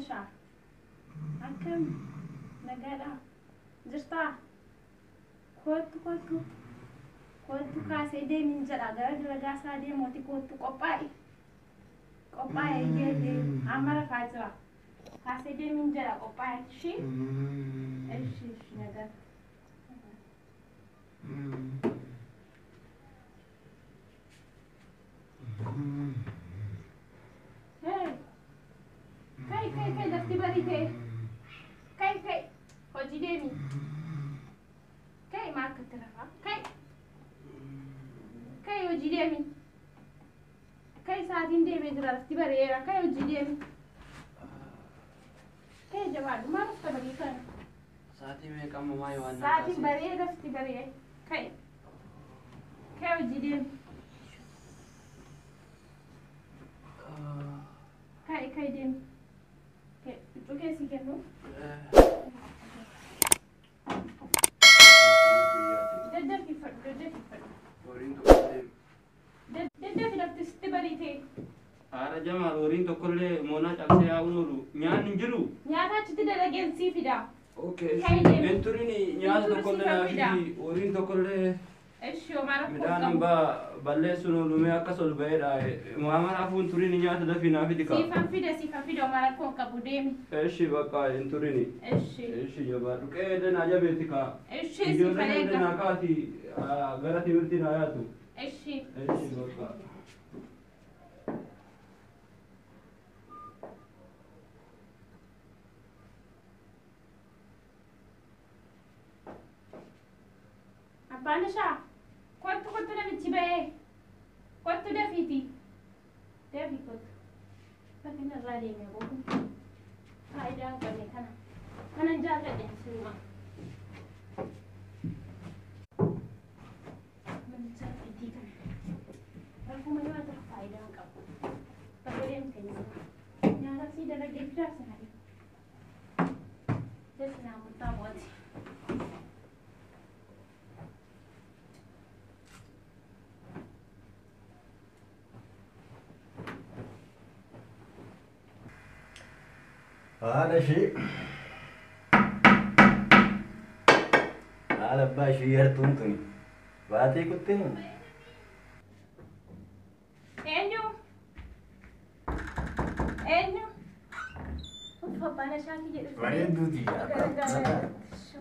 Nashaa. Akkam nagaadhaa? Jirtaa? Kottu kottu. Kottu kaasee deemin jedha gara dalagaa isaa deemooti kottu qophaa'i. Qophaa'i eeyyee amma rafaa jira. Kaasee deemin jedha qophaa'i ishii. Ishii ishii nagaa. Hey! Kai kai kai lafti bariitee. Kai kai hojii deemi. Kai maal akkatti rafaa? Kai kai hojii deemi. Kai sa'aatiin deemee jira lafti bari'eera. Kai hojii deemi. Kai jabaadhu maal rafta barii kana? Sa'aatii meeqa amma maal waan Sa'aatiin bari'ee lafti bari'ee. Kai kai hojii deemi. Kai kai deemi. Kai huccuu keessi kennu. Daddafii fadhu daddafii fadhu. Horiin tokkollee. Daddafi lafti sitti bariitee. Haadha jamaa horiin tokkollee moonaa cabsee yaa'uun oolu nyaanni hin jiru. Nyaata achitti dalageen sii fida. Okay. Kai deemi. Enturiin nyaata tokkollee naa fidi horiin tokkollee Ishii homaa rakkoo midhaan qabu. hambaa balleessuun oolu mee akkas ol ba'eedha. Maama raafuun turiin nyaata dafii naa fidi kaa. Siifan fida siifan fida homaa rakkoo qabu deemi. Eshi bakka enturiin. Ishii. Eshi jabaadhu qe'ee naa jabeetti kaa. Ishii siifan Ijoolleen eega. naa kaati gara timirtii naa yaatu. Ishii. Eshi bakka. Abbaan ishaa kottu kottu namichi ba'ee kottu dafiiti. Dafii kottu. Bakka inni irraa deeme booda faayidaa hin qabne kana. Kanan jaalladhe sirumaa. Namicha fitii kana. Rafuu malee waan tokko faayidaa hin qabu. Bakka deemte ni nyaata sii dalagee fidaa sana. Desinaa murtaa mo'ati. Haadha ishee haadha abbaa ishee yartuun tuni baatee kuttee Eenyu? Eenyu? Uff abbaan ishaa jedhu. Bareedduuti.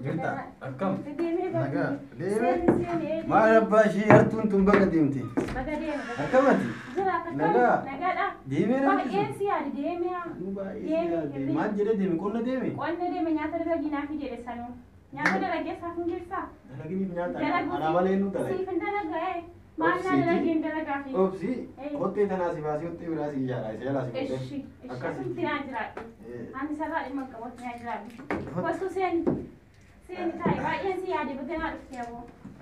Jirta akkam? Deemee Nagaa. Deemee. Seeni seeni. Maal abbaa ishee yartuun tun baga deemte. Baga deeme. Akkamati? Jira akkam? Nagaa. Nagaadha. Deemee Baay'een si yaade deemee haa. Baay'ee si yaade. Maal jedhee deeme? Qonna deeme? Qonna deeme nyaata dalagii naa fi jedhe sanuu. Nyaata dalagee isaaf hin geessaa? Dalaginiif nyaata. Dalaguu Anaa malee nu dalage. Siif hin dalagaa ee. Maal naa dalageen dalagaa fi. Obsi kottee tanaa si baasee kottee biraa si ijaara. Isa jalaa si Ishi. kottee. Ishi. Akkasitti. Asumti naa jiraadhu. Ani sarara dhimma hin qabu naa jiraadhu. Kottu seeni. Seeni taa'i baay'een si yaade baga naa dhufte aboo.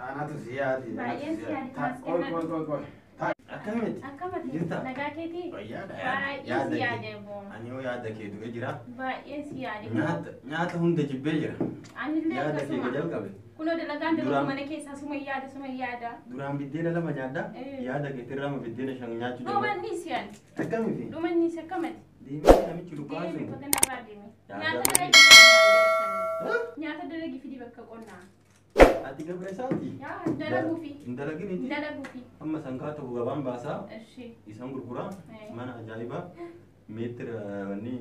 Anatu si yaade. Baay'een si yaade kaas Qoy kennadhu. qoy qoy qoy. Akkamitti? Akkamati? Jirta? Nagaa keetii? Fayyaadha. Baay'een si yaade aboo. Ani yoo yaada kee du'e jira. Baay'een si yaade. Nyaata nyaata hunda jibbee jira. Anillee Yaada kee akkasuma. jalqabe. Kunoo dalagaan dalagu Duraan- mana keessaa suma yaada suma yaada. Duraan biddeena lama nyaadda. Yaada keetirraa ma biddeena shan nyaachuu jalqabe. Dhumanni si yaade. Akkamitti? Dhumanni si akkamati? Deemee namichi lubbaa Deemi sun. bakka narraa deemi. Yaada Nyaata malee. dalagii nyaata dalagii fidi bakka qonnaa. Ati gabra isaati? Yaa dalaguufi. Hin dalaginiiti? Dalaguufi. Amma sangaa tokko gabaan baasaa. Ishi. Isaan gurguraa. Mana ajaa'ibaa. Meetira wanni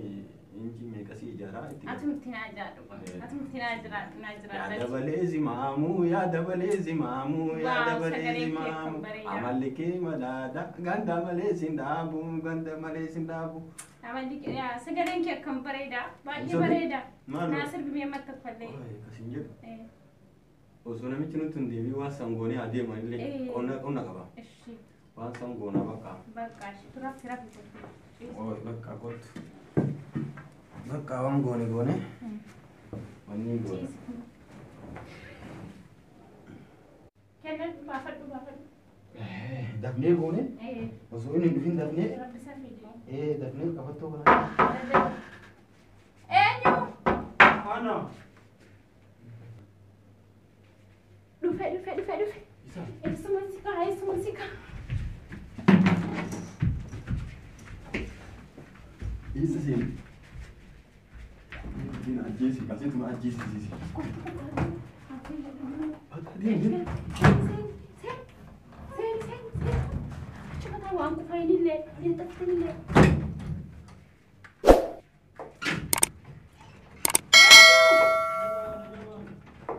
inchi meeqasii ijaaraa itti. Atumti naa jiraadhu. Atumti naa jiraadhu naa Yaa jiraadhu. dabalee zimaamuu yaa dabalee zimaamuu yaa Waaw, dabalee sagaleen kee zimaamuu kan bareedaa. amalli kee madaada ganda malee sin dhaabu ganda malee sin dhaabu. Amalli kee yaa sagaleen kee akkam bareeda. Baay'ee Sobee. bareeda. Maal? Naa sirbi mee amma tokkollee. Akkas hin jedhu. Osoo namichi nutti hin deebiin waan sangoonee adeeman illee qonna qonna qaba. Ishi. Waan sangoonaa bakka. Bakka ishi turaaf rafi kottu. Ooy bakka kottu. Bakka waan goone goone. Wanni goone. Kennadhu baafadhu baafadhu. Dafnee goone osoo inni hin dhufin dafnee Rabbi isa fide. Dafnee qabattoo kana. Eenyu? Ana. Dhufe dhufe dhufe dhufe. Isa. Eessuma si kaa eessuma si kaa. Isa seeni. Ajjeesi kasitu ajjeesisiisi. Kottu kottu. Bakka deemi. Seen seen seen seen. Achi mataa waan kufaayinillee hin xaftinillee.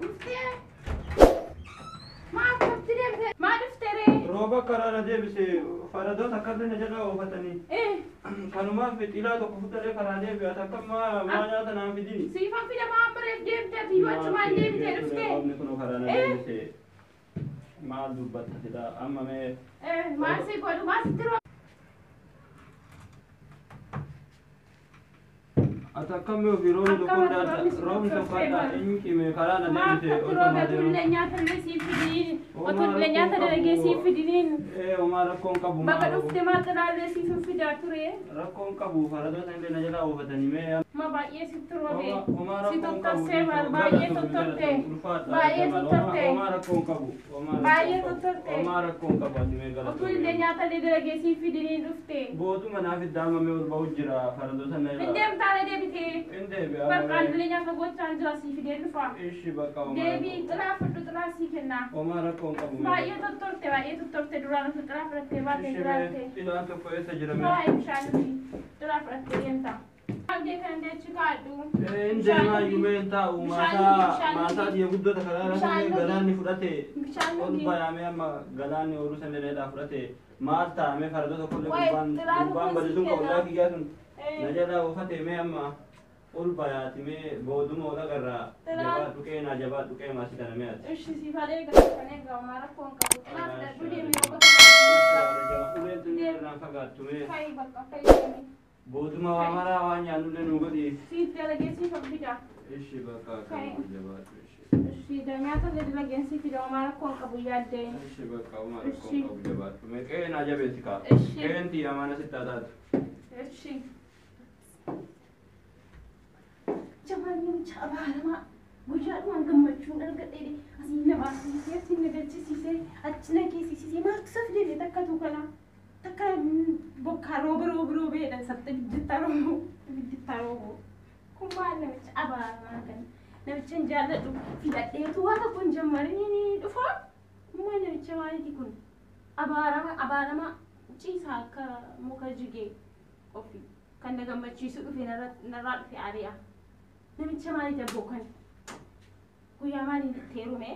Dhuftee? Maal dhuftee deemtee? Maal dhuftee ree? Rooba karaara deebise faradoota akkallee na jala oofatanii. Kanumaaf xilaa tokko fudhatee karaa deebi'at akka maa nyaata naan fidini. Siifan fida maa bareef deemtee ati yoo achumaan deebitee dhuftee? Roobni kun karaa na deebise. Maal dubbatta sila amma mee. Maal si godhu maal sitti rooba? Ati akkamii ofii roobni tokko adda roobni tokko adda inni cime karaa na Maal deebise akkatti roobe otullee nyaata illee siif fidiniin otullee nyaata dalagee siif fidiniin. Homaa rakkoon qabu. Bakka dhufte maal xilaallee siif hin fidaa ture. Rakkoon qabu faradoota illee na jalaa oofatanii mee. Ma baay'ee sitti roobe. Homaa Si rakkoon qabu. tottorsee maal baay'ee tottorte. Baay'ee tottorte. Homaa rakkoon qabu. Baay'ee tottorte. Homaa rakkoon qabu ati mee gara. Otullee nyaata illee dalagee siif fidiniin dhufte. Bootuma naaf itti haamamee ol ba'u jira faradoota na Hin jalaa. deemtaane deebitee. Hin deebi'a. Bakka illee nyaata gochaa jira siif fidee dhufa. Ishi bakka homaa. Deebii xilaa fudhu xilaa sii kenna. Homaa rakkoon qabu. Baay'ee tottorte baay'ee tottorte duraan osoo xilaa fudhattee baatee jiraatte. Xilaan tokko eessa jira mee? Baay'ee bishaan xilaa fudhattee deemta. Abdee kan deechi kaadhu. Hin deemaa iyyuu mee hin taa'u maasaa maasaa xiyya guddoota karaa irra galaanni fudhate Bishaan ol bayaamee amma galaanni ooluu san dheedhaa fudhate maal taa'amee farda tokkollee gubbaan gubbaan bade sun ollaa kiyyaa sun na jalaa oofate mee amma ol bayaati mee booduma ol agarraa jabaa dhuqee naa jabaa dhuqee maasii kana mee ati. Ishi siif alee gaafannee gaafama rakkoon qabu. Xilaa fudhadhu deemi yoo bakka Uleen tun irraan fagaattu mee Fayi bakka fayi deemi. booduma waa maraa waan nyaannullee nu godhi. Siif dalagee siif fida. Ishi bakka akkana jabaatu ishi. Ishi nyaata illee dalageen siif fida homaa rakkoon qabu yaaddeen. Ishi bakka homaa rakkoon qabu jabaatu. Mee qe'ee naa jabeessi kaa. Ishi. Qe'een tiyya mana sitti haa taatu. Ishi. Jabaan namicha abaaramaa guyyaadhumaan gammachuun argadhee asii na baasisee asii na galchisiisee achi na geessisiisee maaltu saf deebi'e takkatu kana takka bokkaa rooba rooba roobeedha sabta ibiddittaa roobu ibiddittaa roobu kun maal namicha abaaramaa kan namicha hin jaalladhu filadheetu waa tokko hin jammarin dhufa maal namicha maaliiti kun abaarama abaarama ciisaa akka muka jigee ofii kan na gammachiisu dhufe narraa dhufe ari'a. Namicha maaliiti abboo kan guyyaa maaliin itti heerume?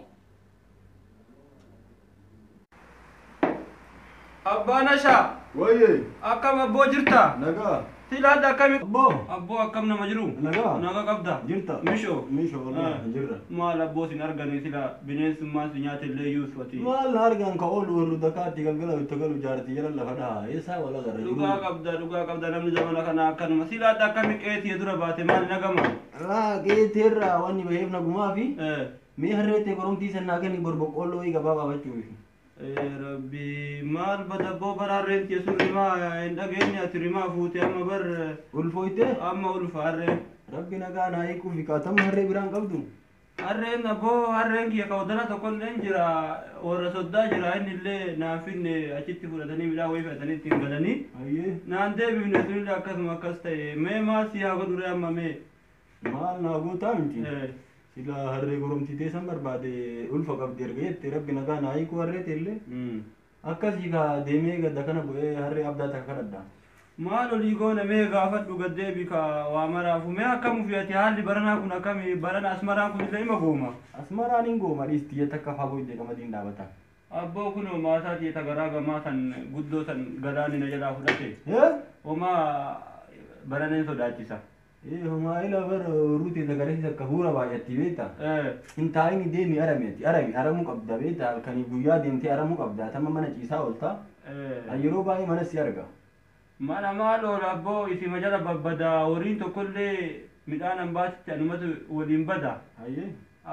Abbaa Nashaa Wayyee. akkam abboo jirta? Nagaa. Silaadha akkami? Abboo. Abboo akkam nama jiru? Nagaa. Nagaa qabda? Jirta. Mishoo. Mishoo wallahi jirra. Maal abboo sin arganii sila bineensummaan si nyaate illee yuusfati. Maal argan ka oolu warru dakaatti galgala itti galu jaartii jala lafa dhaha. Eessaa wal agarra. Dhugaa qabda dhugaa qabda namni zamana kana akkanuma silaadha akkami qeetii dura baate maal nagama? Laa qeeteerraa wanni baheef nagumaa fi mee harreettee koromtii sannaa kenni borboqqoolloo gabaa baafachuuf. Rabbi maal badabboo bara harreen tiyya sun rimaa hin dhageenye ati rimaa fuute amma bar Ulfooyte amma ulfa harreen. Rabbi nagaa naa hiikuuf kaatama harree biraan qabdu. Harreen abboo harreen kiyya kawdala tokkollee jira warra soddaa jira inni illee naan finne achitti fudhatanii midhaan wayii fe'atanii ittiin galanii Ayyee naan deebifne sunillee akkasuma akkas ta'e mee maal si haa godhu ree amma mee. Maal naa gootaa miti. Sila harree goromtii teessan barbaade ulfa qabdi erga jette rabbi nagaa naa hiikuu harree teellee. Akkasii kaa deemee gadda kana bu'ee harree abdaa takka kadhadha. Maal olii goone mee gaafadhu gaddeebi ka waa maraafu mee akkam ufiyati haalli baranaa kun akkami barana asmaraan kun illee ima gooma. Asmaraan hin gooma dhiisti takka fagoo illee qamadiin dhaabata. Abboo kunoo maasaa tiyya garaa gamaa san guddoo san galaanni na jalaa fudhate. Homaa baraneen sodaachisa. Homaa ila bara ruutee sagalee akka huura baay'atti beekta. Hin taa'in deemi arameeti arami aramuu qabda beekta halkanii guyyaa deemtee aramuu qabda tama mana ciisaa oolta. Yeroo baay'ee mana si arga. Mana maal oola abboo isima jala babbadaa horiin tokkollee midhaan hambaasitti anumatu waliin bada.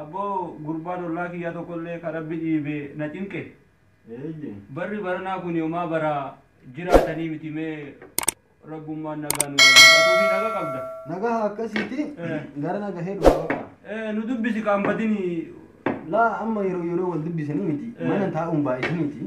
Abboo gurbaan ollaa kiyyaa tokkollee kan rabbi dhiibe na cinqe. Barri baranaa kun homaa bara jiraatanii miti mee rabbummaan nagaa nu haa nagaa qabda. Nagaa akkasiiti gara nagahee dhugaa baqa. Nu dubbisi kaan badini. Laa amma yeroo yeroo wal dubbisanii miti mana taa'uun baay'isaniiti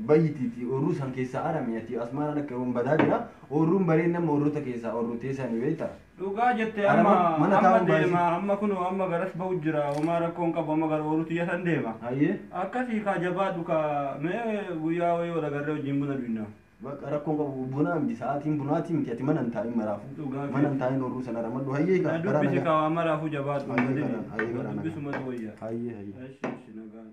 bayyitiiti oorruu san keessaa arame ati asmaaraan akka badaa jira oorruun bareen nama oorrota keessaa oorruu teessanii beekta. Dhugaa jette. Arama, Amma mana amma taa'uun baay'ee. Deema amma kunoo amma garas ba'u jira, homaa rakkoon qabu, amma gara ooruutti yasan deema. Hayyee. Akkasii kaa, jabaadhu kaa, mee guyyaa wayii wal agarree wajjin buna dhuyna. Bakka rakkoon qabu, bunaa miti, sa'aatiin bunaatii miti, ati mana hin taa'in maraafuu. Dhugaa Mana hin taa'in, oorruu sana ramadhu. Hayyee kaa Na karaa dubbisi nagaa. kaa, waan maraafuu jabaadhu. Hayyee karaa nagaa. Dubbisumatu wayya. Hayyee hayyee. Eshi eshi, nagaan.